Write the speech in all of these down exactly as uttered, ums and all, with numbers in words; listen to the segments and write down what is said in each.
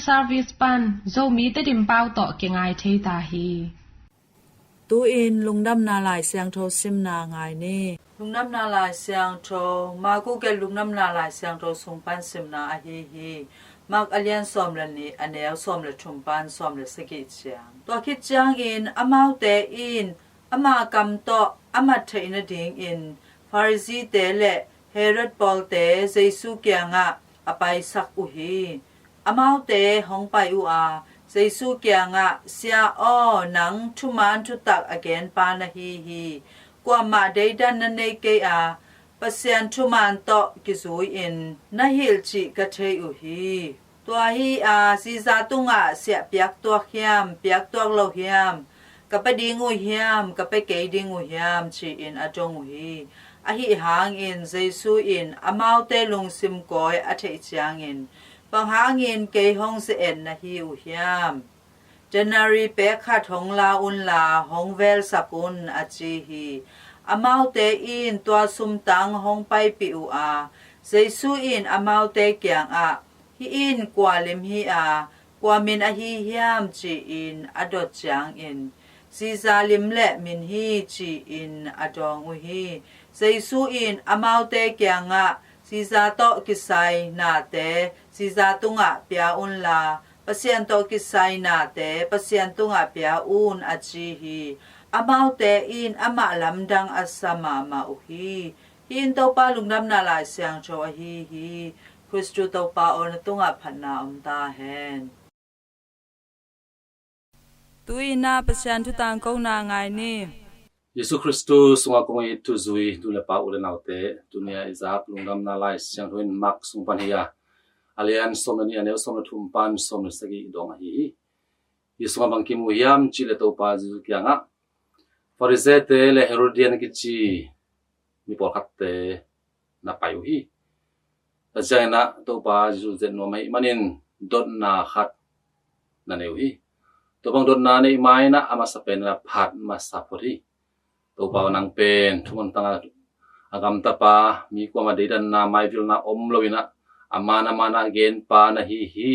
Service pan Zomi Tedim pau tawh kingai thei ta hi. Tu-in Lungdamna Lai Siangtho simna ngai ni. Lungdamna Lai Siangtho, Marku gelh Lungdamna Lai Siangtho sung pan simna ahi hi. Mark a lian sawm le nih, a neu sawm le thum pan sawm le sagih ciang. Tua khit ciangin amaute in ama kam tawh a mat theih nadingin Pharisee-te le Herod pawlte Jesu kiangah a paisak uh hi. Amaute hong pai uh a, Jesu kiangah, "Sia aw, nang thuman thutak a genpa na hi hi. Kuamah deidan na nei kei a, Pasian thuman tawh kizui-in na hilh cih ka thei uh hi. Tua hi a, Caesar tungah siah piaktuak hiam, piaktuak lo hiam, ka pia ding uh hiam, ka pia kei ding uh hiam?" ci-in a dong uh hi. Ahi hangin Jesu in amaute lungsim kawi a theih ciangin, "Bang hangin kei hong ze-et na hi uh hiam? Denari pek khat hong la unla hong velsak un," a ci hi. Amaute in tua sumtang hong paipih uh a, Jesu in amaute kiangah, "Hih in kua lim hi a, kua min ahi hiam?" ci-in a dot ciangin, "Caesar lim le min hi," ci-in a dawng uh hi. Jesu in amaute kiangah, "Caesar tawh kisai nate Caesar tungah pia unla, Pasian tawh kisai nate Pasian tungah pia un," a ci hi. Amaute in amah lamdang a sa mahmah uh hi. Hih in Topa Lungdamna Lai Siangtho ahi hi. Khristu Topa aw, na tungah phatna om ta hen. Tu-in ah Pasian thu tangkona ngai ni. Jesu Khristu sungah kong it thuzui nu le pa, u le naute, tuni-a i zak Lungdamna Lai Siangtho in Mark sung pan hi a, a lian sawm le nih, a neu sawm le thum pan sawm le sagih dong ahi hi. Hih sungah bang kimu hiam cih leh Topa Jesu kiangah Pharisee-te le Herodian kici mi pawlkhatte na pai uh hi. Tua ciangin ah Topa Jesu zet nuam ahih manin dotna khat na nei uh hi. Tua bang dotna neih ma-in ah a masa pen ah phat masa phot hi. "Topa aw, nang pen thuman tangah a gamtapa, mi kuamah deidanna maivilna om loin ah a man a man a genpa na hi hi.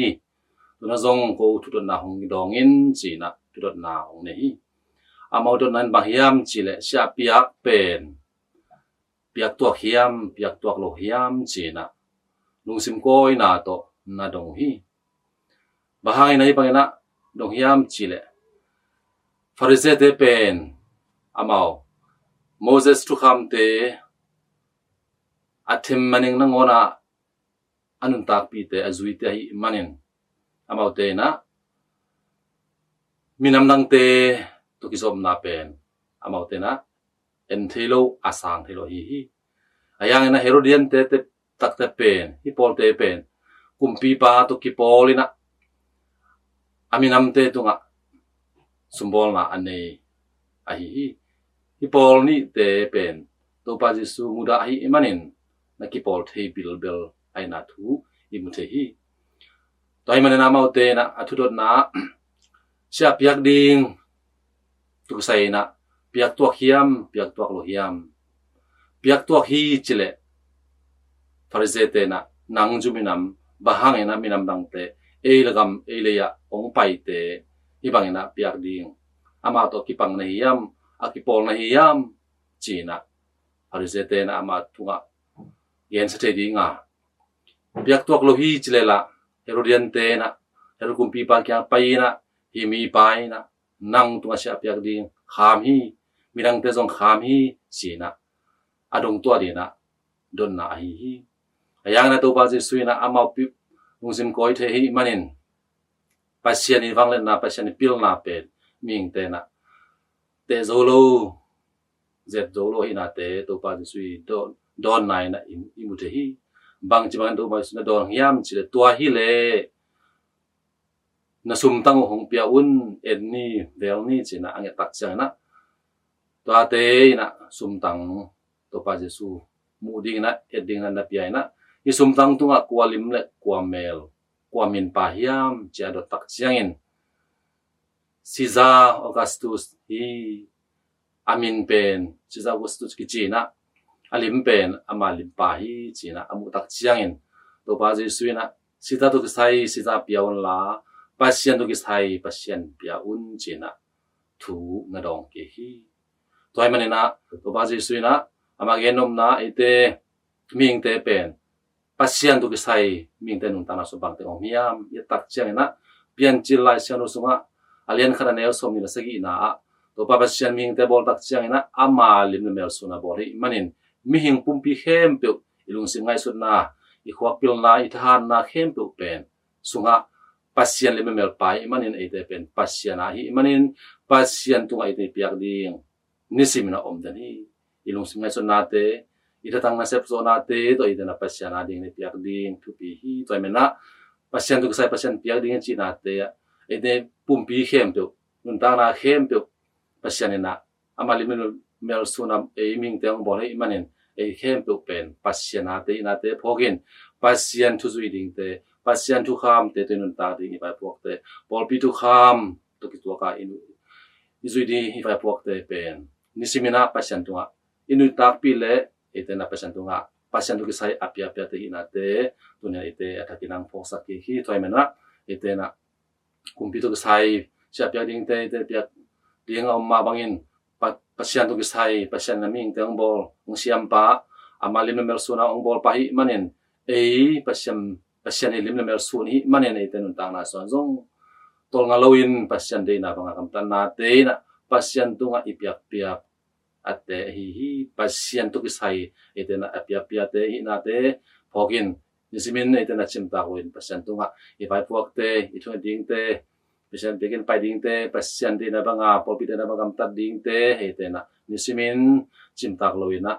Tu-in ah zong ko thudotna hong dawng in," ci-in ah thudotna hong nei hi. Amau dotna in bang hiam cih leh, "Siah piak pen piaktuak hiam, piaktuak lo hiam?" ci-in ah lungsim kawina tawh na dong uh hi. Bang hangin ah hih bangin ah dong hiam cih leh, Pharisee-te pen amau Moses thukhamte, a themmaning nangawn ah a nuntakpihte, a zuite ahih manin, amaute in ah minam dangte tawh kizopna pen amaute in ah en thei lo, a sang thei lo ahi hi. Ahi hangin ah Herodian-te, te takte pen, hih pawlte pen kumpipa tawh kipawl in ah a minamte tungah sumbawlna a nei ahi hi. Hih pawl nihte pen Topa Jesu mudah ahih manin na kipawl thei bilbel ahihna thu i mu thei hi. Tua ahih manin amaute in ah a thudotna ah, "Siah piak ding tawh kisai in ah piaktuak hiam, piaktuak lo hiam?" Piaktuak hi ci leh, Pharisee-te in ah, "Nang cu minam, bang hangin ah minam dangte, ei le gam, ei lei ah hong paite hih bangin ah piak ding, amah tawh kipang na hi hiam, a kipawl na hi hiam?" ci-in ah Pharisee-te in ah amah tungah gensia thei ding a, piaktuak lo hi ci leh lah, Herodian-te in ah, Herod kumpipa kiang pai in ah, "Hih mipa in ah nang tungah siah piak ding kham hi, midangte zong kham hi," ci-in ah a dong tuah dingin ah dotna ahi hi. Ahi hangin ah Topa Jesu in ah amau pi-, lungsim kawi thei ahih manin, Pasian i vangliatna, Pasian i pilna pen mihingte in ah teh zo lo, zet zo lo ahihnate Topa Jesu i dawn, dawnna in ah i, i mu thei hi. Bangci bangin Topa Jesu in ah dawn hiam cih leh, "Tua hi leh na sumtang uh hong pia un, en ni, vel ni," ci-in ah a ngettak ciangin ah, tuate in ah sumtang Topa Jesu muh dingin ah, et dingin ah na pia in ah, "Hih sumtang tungah kua lim le kua mel, kua minpa hiam?" ci-a dottak ciangin, "Caesar Augustus hi, a min pen Caesar Augustus kici in ah, a lim pen ama limpa hi," ci-in ah a muhtak ciangin, Topa Jesu in ah sita tawh kisai sita pia unla, Pasian tawh kisai Pasian pia un, ci-in ah thu na dawng kik hi. Tua ahih manin ah Topa Jesu in ah ama gennopna eite mihingte pen Pasian tawh kisai mihingte nuntakna sungah bangte om hiam i et tak ciangin ah, Piancil Lai Siangtho sungah a lian khat a neu sawmnih le sagihna ah, Topa Pasian mihingte bawl tak ciangin ah ama lim le mel suan a bawl ahih manin, mihing pumpi khempeuh, i lungsim ngaihsutna, i khuak pilna, i thahatna khempeuh pen sungah Pasian lim le mel pai ahih manin, eite pen Pasian a ahih manin, Pasian tungah eite piak ding nisimin a om den hi. I lungsim ngaihsutnate, i thatang nasep zawhnate tawh eite in ah Pasian a dingin i piak ding thupi hi. Tua ahih manin ah Pasian tawh kisai Pasian piak ding i cihnate ah, eite pumpi khempeuh, nuntakna khempeuh Pasian in ah ama lim le mel suan a ei mihingte hong bawl ahih manin, ei khempeuh pen Pasian ate, i nate phawkin, Pasian thu zui dingte, Pasian thukhamte tawh i nuntak ding i vaipuakte, pawlpi thukham tawh kituak a i nu-, i zui ding i vaipuakte pen nisimin ah Pasian tungah i nuntakpih leh, eite in ah Pasian tungah, Pasian tawh kisai a piapiate ihnate tuni-in eite a thakin hong phawksak kik hi. Tua ahih manin ah eite in ah kumpi tawh kisai sia piak dingte, eite piak ding a om mah bangin, Pa-, Pasian tawh kisai Pasian in ah mihingte hong bawl, hong siampa, ama lim le mel suan a hong bawlpa ahih manin, ei Pasian, Pasian i lim le mel suan ahih manin, eite nuntakna sungah zong tolnga loin Pasian deihna banga gamtatnate in ah Pasian tungah i piakpiak ate ahi hi. Pasian tawh kisai eite in ah a piakpiakte ihnate phawkin, nisimin eite in ah cimtak loin Pasian tungah i vaipuakte, i thunget dingte, Pasian biakinn pai dingte, Pasian deihna banga, pawlpi deihna banga gamtat dingte, eite in ah nisimin cimtak loin ah,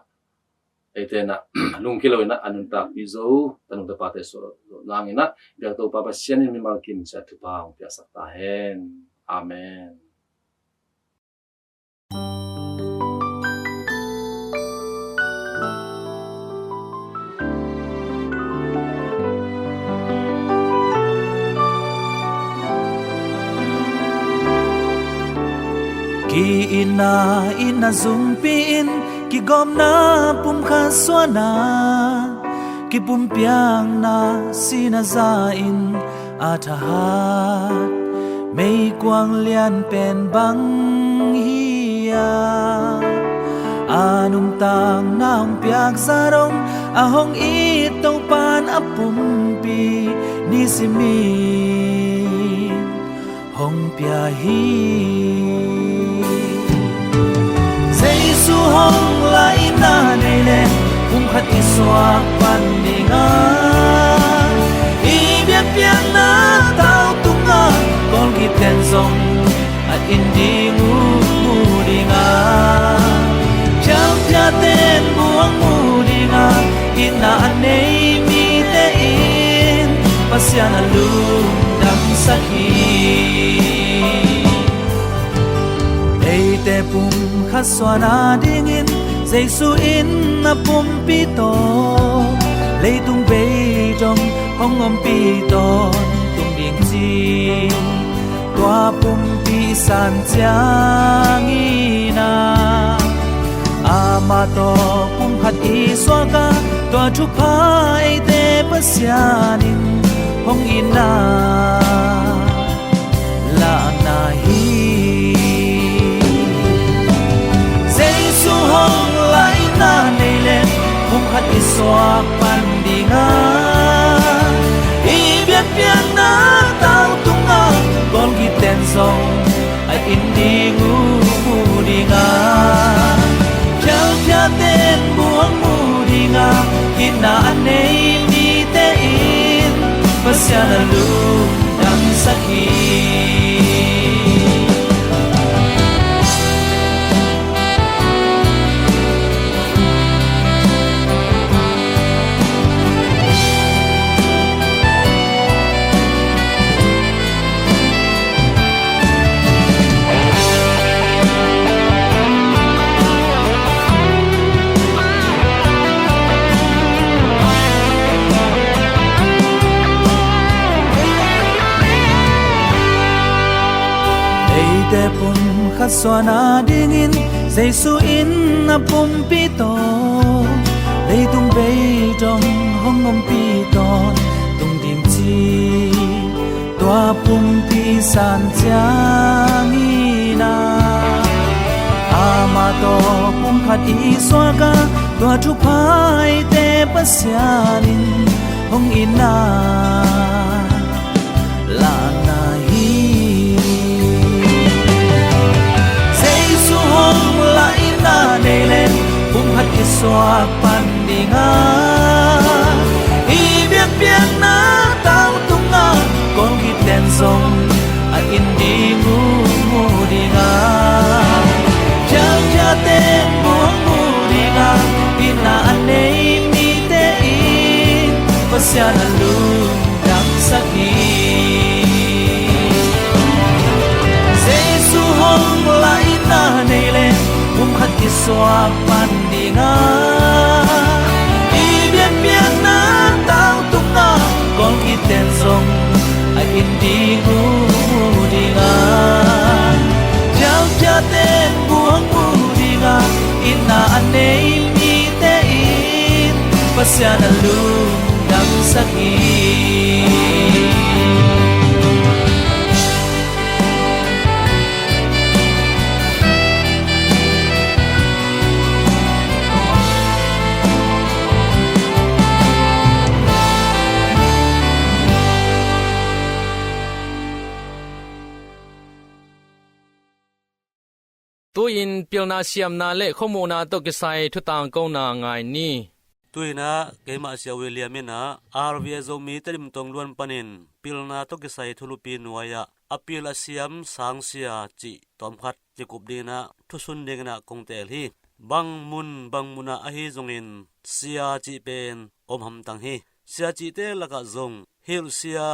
eite in ah lungkia loin ah a nuntakpih zo tanu tapate suah nangin ah, biak Topa Pasian in mimal kim ciat thupha hong piaksak ta hen. Amen. Ki-itna in a zumpi in, kigawmna pumkhat suahna, kipumpiakna sihna za in a thahat meikuang lian pen bang hi-a, a nuntakna hong piak zah dong, a hong it Topa'n a pumpi nisimin hong pia hi. Jesu hong laina nei leh, pumkhat i suak pan ding a, i biakpiakna tau tungah, kawlgite'n zong a it ding uh mu ding a, khialphiate in buang mu ding a, itna a nei mite in Pasian a lungdamsak hi. Eite pumkhat suahna dingin Jesu in a pumpi tawh leitung bei dong hong ompih tawntung ding ci. Tua pumpi san ciangin ah, amah tawh pumkhat i suak a, tua thupha eite Pasian in hong itna lakna hi. Jesu hong laina nei leh, pumkhat i suak pan ding a, i biakpiakna tau tungah, kawlgite'n zong a it ding uh mu ding a, khialphiate in buang mu ding a, itna a nei mite in Pasian a lungdamsak hi. Eite pumkhat suahna dingin Jesu in a pumpi tawh leitung bei dong hong ompih tawntung ding ci. Pa pumpi san ciangin ah, amah tawh pumkhat i suak a, tua thuphaite Pasian in hong itna lahna hi. Jesu hong lah itna nei leh, pumkhat kisuak pan ding a, i biakpiakna tau tung a, kawlgiten zong a it ding uh mu ding a, khialkhiaten bu hong mu ding a, itna a nei mite in Pasian a lungdamsak hi. Jesu hong lah itna nei leh, pumkhat kisuak pan ding a, i biakpiakna tau tung a, kawlgiten zong a it ding uh mu ding a, khialkhiaten bu hong mu ding a, itna a nei mite in Pasian a lungdamsak hi. Tu-in pilna siamna le khuamuhna tawh kisai thutangkona ngai ni. Tu-in ah keimah Sia William in ah R V A Zomi Tedim Tongluan panin pilna tawh kisai thulupi nuai-ah a pil a siam sangsia cih tawmkhat kikup dingin ah thusun dingin ah kong teel hi. Bang mun bang munah ahi zongin sia cih pen om hamtang hi. Sia cihte lakah zong hilh sia,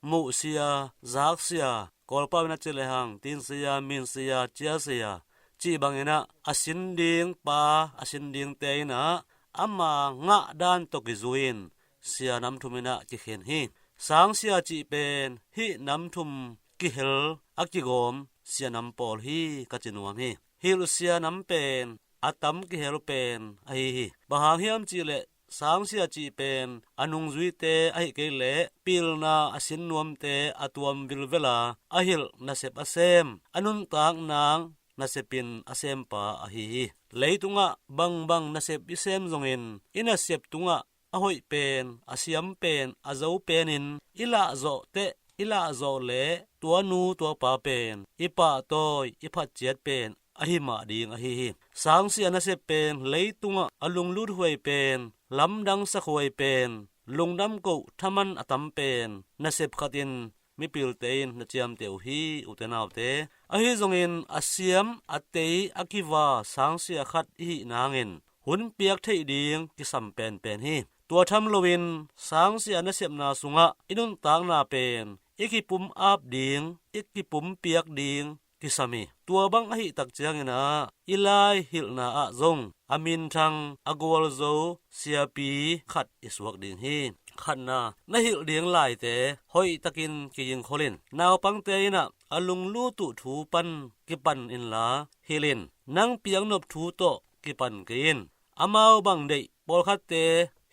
muh sia, zak sia, Kawlpau in a ci lehang tin sia, min sia, cia sia cih bangin ah a sin ding pa, a sin dingte in ah ama ngah dan tawh kizui-in sia nam thum in ah kikhen hi. Sangsia cih pen hih nam thum kihel a kigawm sia nam pawl hi ka ci nuam hi. Hilh sia nam pen a tam kihel pen ahi hi. Bang hang hiam cih leh sangsia cih pen a nungzuite ahih kei leh pilna a sin nuamte, a tuam vilvel a, a hilh nasep a sem, a nuntak nang nasepin a sempa ahi hi. Leitungah bangbang nasep i sem zongin i nasep tungah a hoih pen, a siam pen, a zo penin i lahzawh teh, i lahzawh leh tua nu tua pa pen i pahtawi, i phatciat pen ahi mah ding ahi hi. Sangsia nasep pen leitungah a lunglut huai pen, lamdangsak huai pen, lungdam koh thaman a tam pen nasep khat in mipilte in na ciamteh uh hi, ute naute. Ahi zongin a siam, a tei, a kiva sangsia khat i hih nangin hun piak theih ding kisam penpen hi. Tua tham loin sangsia nasepna sungah i nuntakna pen i kipum ap ding, i kipum piak ding kisam hi. Tua bang ahih tak ciangin ah i lai hilhna ah zong a minthang, a gualzo siapi khat i suak ding hi. Khatna, na hilh ding laite hoihtakin kigingkhol in. Naupangte in ah a lunglut uh thu pan kipan inla hilh in. Nang piaknop thu tawh kipan kei in. Amau bang deih pawlkhatte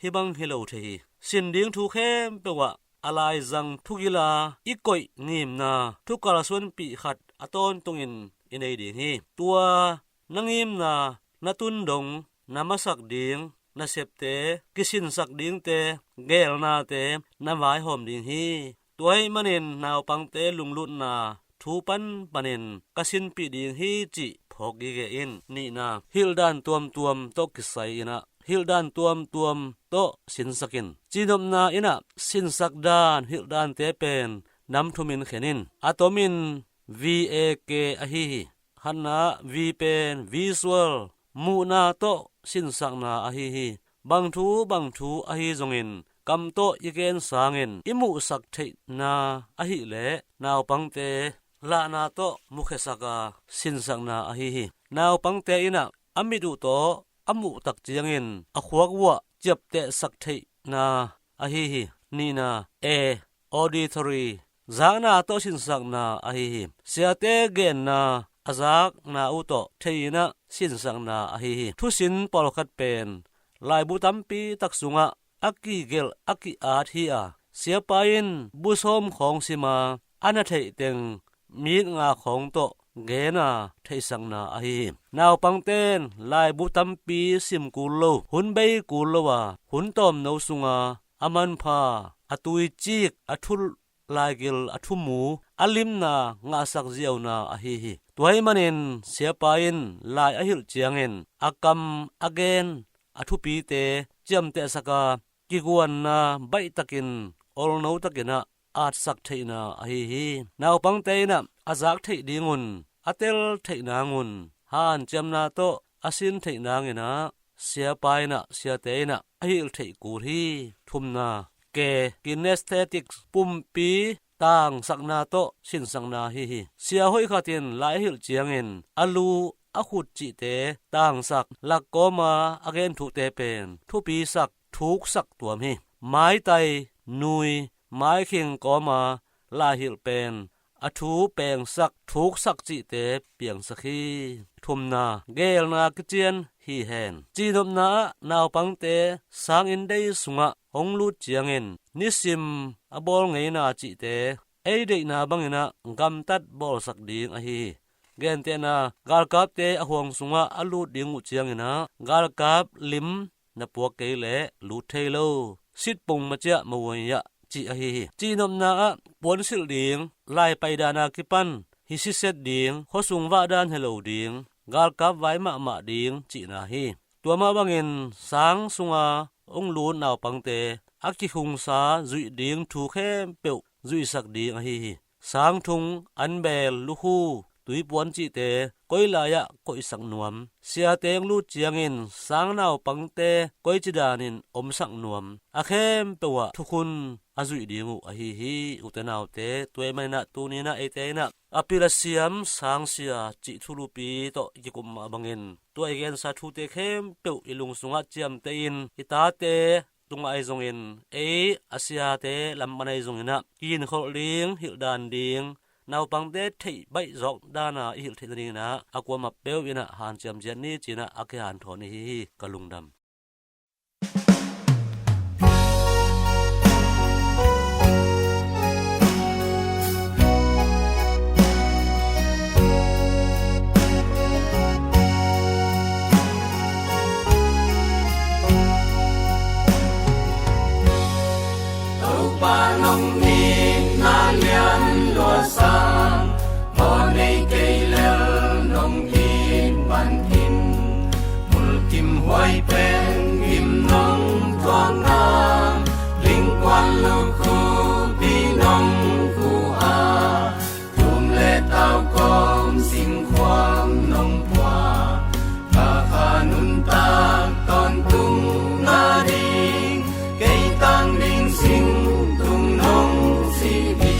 hih bang hi lo thei hi. Sin ding thu khempeuh ah a laizang thugila i koih ngimna thu kalsuanpih khat a tawntungin i nei ding hi. Tua na ngimna, na tun dong, na masak ding nasepte, kisinsak dingte, geelnate na vaihawm ding hi. Tua ahih manin naupangte lunglutna thu pan panin ka sinpih ding hi cih phawk gige in. Nihna, hilhdan tuamtuam tawh kisai in ah hilhdan tuamtuam tawh sinsak in. Cinopna in ah sinsak dan hilhdante pen nam thumin khen in. A tomin V A K ahi hi. Khatna V pen visual, muhna tawh sinsakna ahi hi. Bang thu bang thu ahi zongin kam tawh i gen sangin i muhsak theihna ahih leh naupangte lahna tawh mukhiasak a sinsakna ahi hi. Naupangte in ah a mit uh tawh a muh tak ciangin a khuak uh ah ciaptehsak theihna ahi hi. Nihna, A, auditory, zakna tawh sinsakna ahi hi. Siate genna a zakna uh tawh thei in ah sinsakna ahi hi. Thusin pawlkhat pen laibu tampi tak sungah a kigelh a ki-at hi a, siapa in bu sawm khawng sim a, a na theih teng mit nga khawng tawh gen a theihsakna ahi hi. Naupangte in laibu tampi sim kul lo, hun bei kul lo a, hun tawmno sunga a manpha, a tuicik, a thu laigil, a thumu, a limna ngahsak ziauna ahi hi. Tua ahih manin siapa in lai a hilh ciangin a kam, a gen, a thupite ciamtehsak a, kiguanna baihtakin, olno takin ah atsak theihna ahi hi. Naupangte in ah a zak theih dingun, a tel theih nangun, hanciamna tawh a sin theih nangin ah siapa in ah, siate in ah a hilh theih kul hi. Thumna, ke, kinesthetic, pumpi tangsakna tawh sinsakna ahi hi. Sia hoih khat in lai a hilh ciangin a lu, a khut cihte tangsak, lak kawma a gen thute pen thupisak, thuksak tuam hi. Maitai, nui, maikhing kawma lai hilh pen a thu pengsak, thuksak cihte piangsak hi. Thumna, geelna kician hi hen. Cihnopna ah naupangte sanginn dei sungah hong lut ciangin nisim a bawl ngeina cihte ei deihna bangin ah gamtat bawlsak ding ahi hi. Gentehna, galkapte a huang sungah a lut ding uh ciangin ah galkap lim na puak kei leh lut thei lo, sitpung maciah mawiah cih ahi hi. Cihnopna ah puansilh ding, lai paidana kipan hi siset ding, khuasung vahdan helo ding, galkap vai mahmah ding cihna hi. Tua mah bangin sang sunga hong lut naupangte a kikhungsa zuih ding thu khempeuh zuihsak ding ahi hi. Sangthung, anbel, lukhu, tuipuan cihte koi lai-ah koihsak nuam, siate hong lut ciangin sang naupangte koici danin omsak nuam, a khempeuh ah thukhun a zuih ding uh ahi hi. Ute naute, tua ahih manin ah tuni-in ah eite in ah a pil a siam sangsia cih thulupi tawh i kikup mah bangin tua i gensa thute khempeuh i lung sungah ciamteh in i tate tungah ahi zongin, ei a siate lam pan ahi zongin ah kihinkholh ding, hilhdan ding, naupangte theih baih zawk dana i hilh theih nadingin ah a kuamah peuh in ah hanciam ciat ni ci-in ah a kihanthawn i hi hi. Ka lungdam. Topa nong itna lian luasa, aw nei kei lel nong it pan in, mulkim huai pen gim nong tuakna, lingkuan lukhupi nong khu a, tum le tau kawm singkhuam nong pua, ka kha nuntak tawntung nading, kei tang ding singtung nong si hi.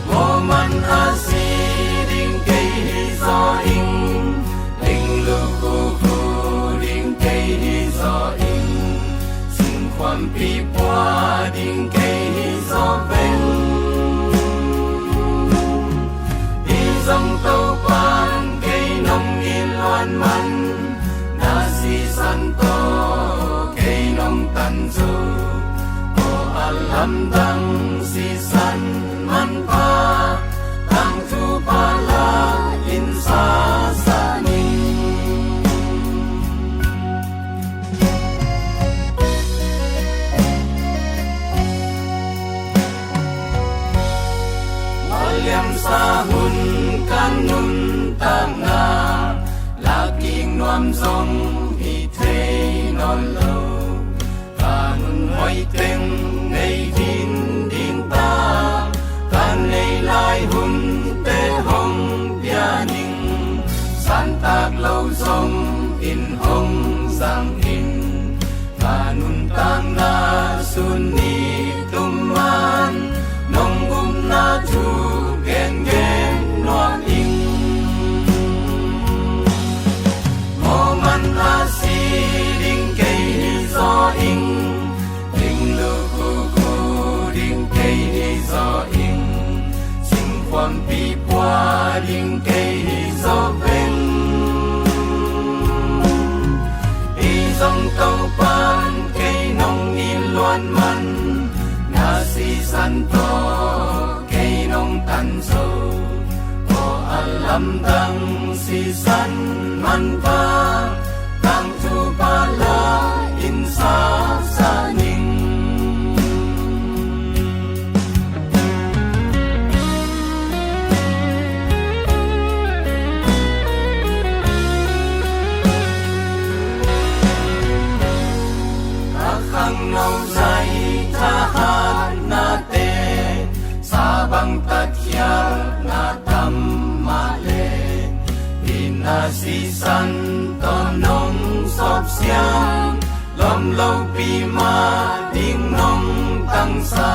Mawhman a si ding kei hi zaw ing, ling lukhu khu ding kei hi zaw ing, singkhuampi pua ding kei hi zaw veng. Hi zong Topa'n kei nong it luat man, na sisan tawh kei nong tan zo. Aw a lamdang sisan manpha, tangthu pha la in sasa ning. Liamsa hun ka nuntakna, lakik nuam zong hi thei nawn lo. Ka hun hoih teng nei ding ding ta, ka nei lai hunte hong pia ning, santak lo zong in hong zang in. Ka nuntakna sun ni tum man, nong upna thu gengen nuam ing. Mawhman a si ding kei hi zaw ing, ling lukhu khu ding kei hi zaw ing, singkhuampi pua ding kei hi zaw veng. Hi zong Topa'n kei nong it luat man, na si San tawh kei nong tan zo, aw a lamdang sisan manpha, tangthupa la in sasa ning. Ka khangno zai thahatnate, sa bang tatkhialhna tam mah le, inn a sisan tawh nong sawp siang, lawm lopi mah ding nong tangsa,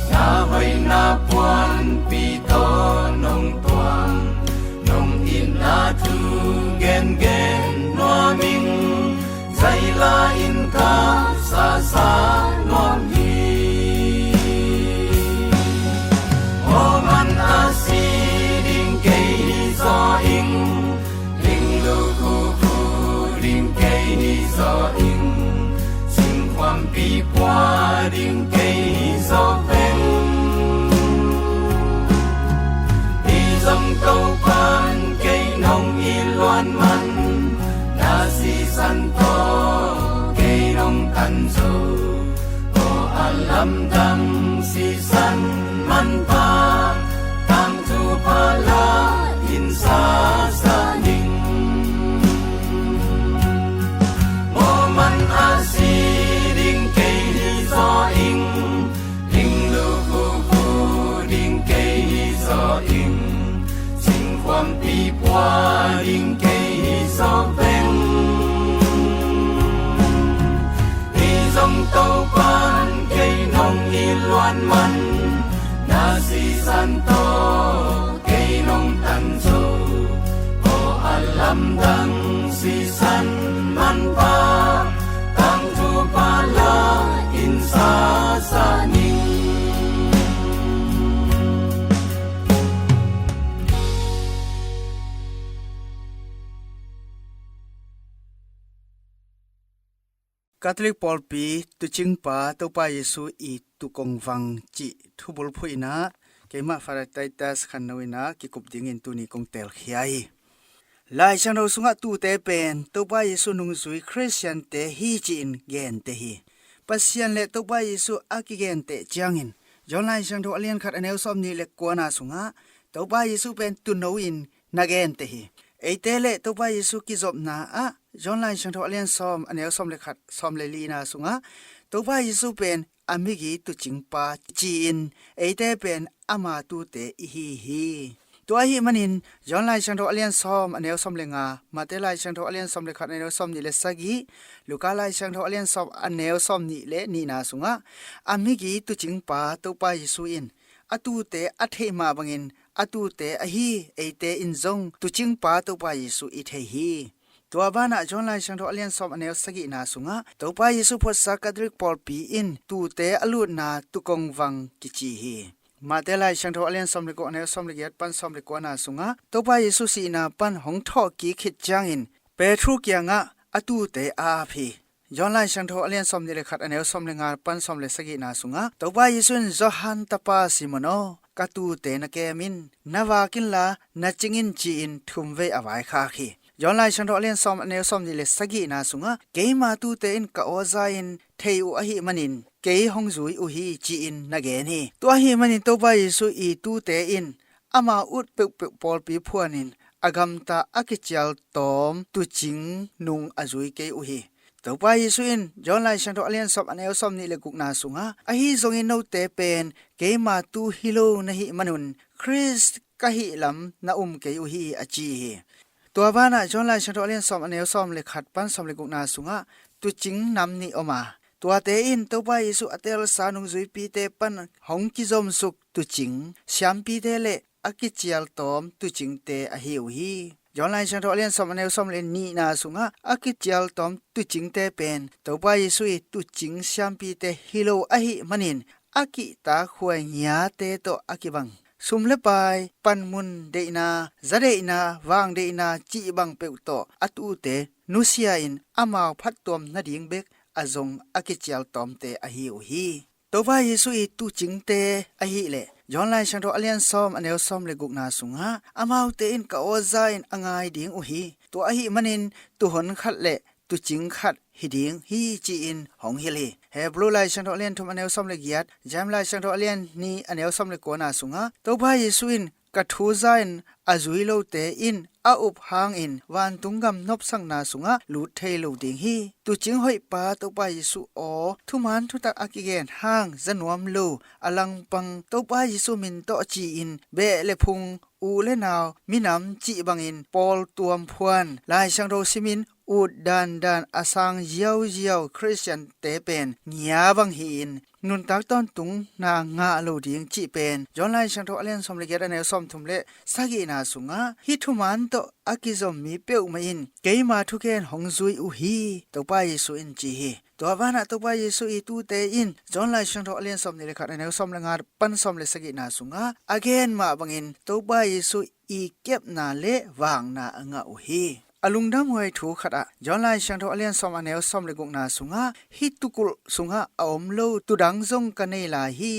na hoihna puanpi tawh nong tuang, nong itna thu gengen nuam ing, zaila in ka sasa nuam hi. Moment a si ding kei hi zaw ing, ling lukhu khu ding kei hi zaw ing, singkhuampi pua ding kei hi zaw veng. Hi zong Topan kei nong it luat man, na sisan tawh kei nong tan zo, aw a lamdang sisan manpha, tangthupa la in sasa ning. Moment a si ding kei hi zaw ing, ling lukhu khu ding kei hi zaw ing, singkhuampi pua ding kei hi zaw veng. Hi zong Topan kei nong it luat man, na sisan tawh kei nong tan zo, aw a lamdang sisan manpha, tangthupa la in sasa ning. Catholic pawlpi tuucingpa Topa Jesu i tuukongvang cih thubulphuh in ah keimah Father Titus Khanno in ah kikup dingin tuni kong teelkhia hi. Lai Siangtho sungah tuute pen Topa Jesu nungzui Khristiante hi ci-in gente hi. Pasian le Topa Jesu a kigenteh ciangin John Lai Siangtho a lian khat a neu sawm nih le kuana sungah Topa Jesu pen tuuno in na gente hi. Eite le Topa Jesu kizopna ah John Lai Siangtho a lian sawm a neu sawm le khat, sawm le lina sungah Topa Jesu pen a migi tuucingpa ci-in eite pen ama tuute i hi hi. Tua ahih manin John Lai Siangtho a lian sawm a neu sawm le nga, Mate Lai Siangtho a lian sawm le khat a neu sawm nih le sagih, Luka Lai Siangtho a lian sawm a neu sawm nih le nihna sungah a migi tuucingpa Topa Jesu in a tuute a theih mah bangin a tuute ahi eite in zong tuucingpa Topa Jesu i thei hi. Tua banah John Lai Siangtho a lian sawm a neu sagihna sungah Topa Jesu phuatsa Catholic pawlpi in tuute a lutna tuukongvang kici hi. Mate Lai Siangtho a lian sawm le guk a neu sawm le giat pan sawm le kuana sungah Topa Jesu sihna pan hong thawhkik khit ciangin Petru kiangah a tuute a ap hi. John Lai Siangtho a lian sawm nih le khat a neu sawm le nga pan sawm le sagihna sungah Topa Jesu in Johan tapa Simon aw, ka tuute na kem in, na vak inla na cing in ci-in thumvei a vaikhak hi. John Lai Siangtho a lian sawm a neu sawm nih le sagihna sungah keima tuute in ka aw za in thei uh ahih manin kei hong zui uh hi ci-in na gen hi. Tua ahih manin Topa Jesu i tuute in ama ut peuhpeuh pawlpi phuanin a gamta a kicial tawm tuucing nung a zui kei uh hi. Topa Jesu in John Lai Siangtho a lian sawm a neu sawm nih le gukna sungah ahi zongin note pen keima tu hi lo na hih manun Khrist ka hih lam na um kei uh hi a ci hi. Tua banah John Lai Siangtho a lian sawm a neu sawm le khat pan sawm le gukna sungah tuucing nam nih om a, tuate in Topa Jesu a teelsa nungzuipite pan hong kizomsuk tuucing siampite le a kicial tawm tuucingte ahi uh hi. John Lai Siangtho a lian sawm a neu sawm le nihna sungah a kicial tawm tuucingte pen Topa Jesu i tuucing siampite hi lo ahih manin a kihtak huai ngiate tawh a kibang sum le pai, panmun deihna, za deihna, vang deihna cih bang peuh tawh a tuute nusia in amau phattuam nading bek a zong a kicial tawmte ahi uh hi. Topa Jesu i tuucingte ahileh John Lai Siangtho a lian sawm a neu sawm le gukna sungah amaute in ka aw za-in a ngai ding uh hi. Tua ahih manin tuuhon khat le tuucing khat hi ding hi ci-in hong hilh hi. Hebrew Lai Siangtho a lian thum a neu sawm le giat, James Lai Siangtho a lian nih a neu sawm le kuana sungah Topa Jesu in ka thu za-in a zui lote in a up hangin vantung gam nopsakna sungah lut thei lo ding hi. Tuucing hoihpa Topa Jesu aw, thuman thutak a kigen hang za nuam lo a langpang Topa Jesu min tawh ci-in beh le phung, u le nau, minam cih bangin pawl tuamphuan, Lai Siangtho simin ut dandan a sang ziauziau Khristiante pen ngia bang hi-in nuntak tawntungna ngah lo ding cih pen John Lai Siangtho a lian sawm le giat a neu sawm thum le sagihna sungah hih thuman tawh a kizom mi peuhmah in keima thugen hong zui uh hi, Topa Jesu in ci hi. Tua banah Topa Jesu i tuute in John Lai Siangtho a lian sawm nih le khat a neu sawm le nga pan sawm le sagihna sungah a gen mah bangin Topa Jesu i kepna le vakna a ngah uh hi. A lungdamhuai thu khatah John Lai Siangtho a lian sawm a neu sawm le gukna sungah hih tukulh sungah a om lo tudang zong ka nei lai hi.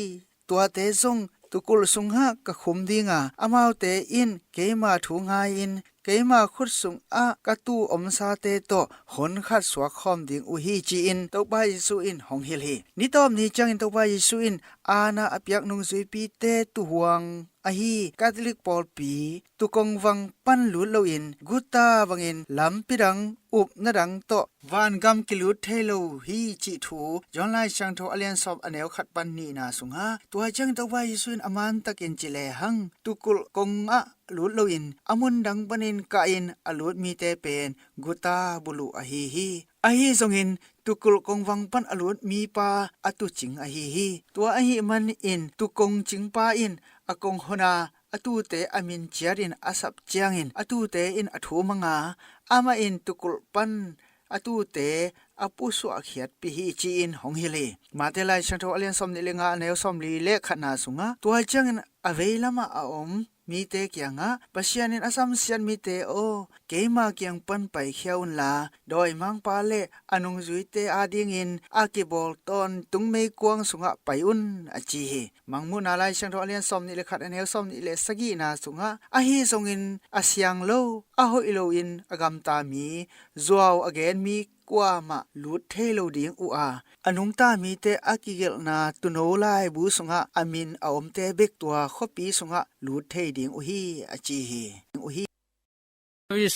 Tuate zong tukulh sungah ka khum dinga amaute in keima thu ngai-in keima khut sungah ka tuu omsate tawh hon khat suak khawm ding uh hi ci-in Topa Jesu in hong hilh hi. Nitawp ni ciangin Topa Jesu in aana a piak nungzuipite tuuhuang ahi Catholic pawlpi tuukong vang pan lut loin guta bangin lampi dang upna dang tawh vangam kilut thei lo hi cih thu John Lai Siangtho a lian sawm a neu khat pan nihna sungah, tua ciangin Topa Jesu in a mantakin ci lehang tukulh kongah lut loin a mun dang panin kahin a lut mite pen guta buluh ahi hi. Ahi zongin tukulh kongvang pan a lut mipa a tuucing ahi hi. Tua ahih manin tuukong cingpa in a kong hona a tuute a min ciatin a sap ciangin a tuute in a thu manga amah in tukulh pan a tuute a pusuah khiatpih hi ci-in hong hilh hi. Mate Lai Siangtho a lian sawm nih le nga a neu sawm li le khatna sungah tua ciangin a veilamah a om mite kiangah, Pasian in a samsiat mite aw, keima kiang pan paikhia unla dawimangpa le a nungzuite adingin a kibawl tawntung meikuang sungah pai un a ci hi. Mangmuhna Lai Siangtho a lian sawm nih le khat a neu sawm nih le sagihna sungah ahi zongin a siang lo a hoih loin a gamta mi zuau a gen mi kuamah lut thei lo ding uh a, a nungta mite a kigelhna tuuno laibu sungah a min a omte bek tua khuapi sungah lut thei ding uh hi a ci hi. Ding uh hi.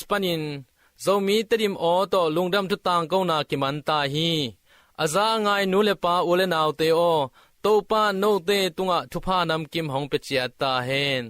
Panin Zomi Tedim aw tawh lungdam thu tangkona kimanta hi. A za a ngai nu le pa u le naute aw, Topa note tungah thupha namkim hong pia ciat ta hen.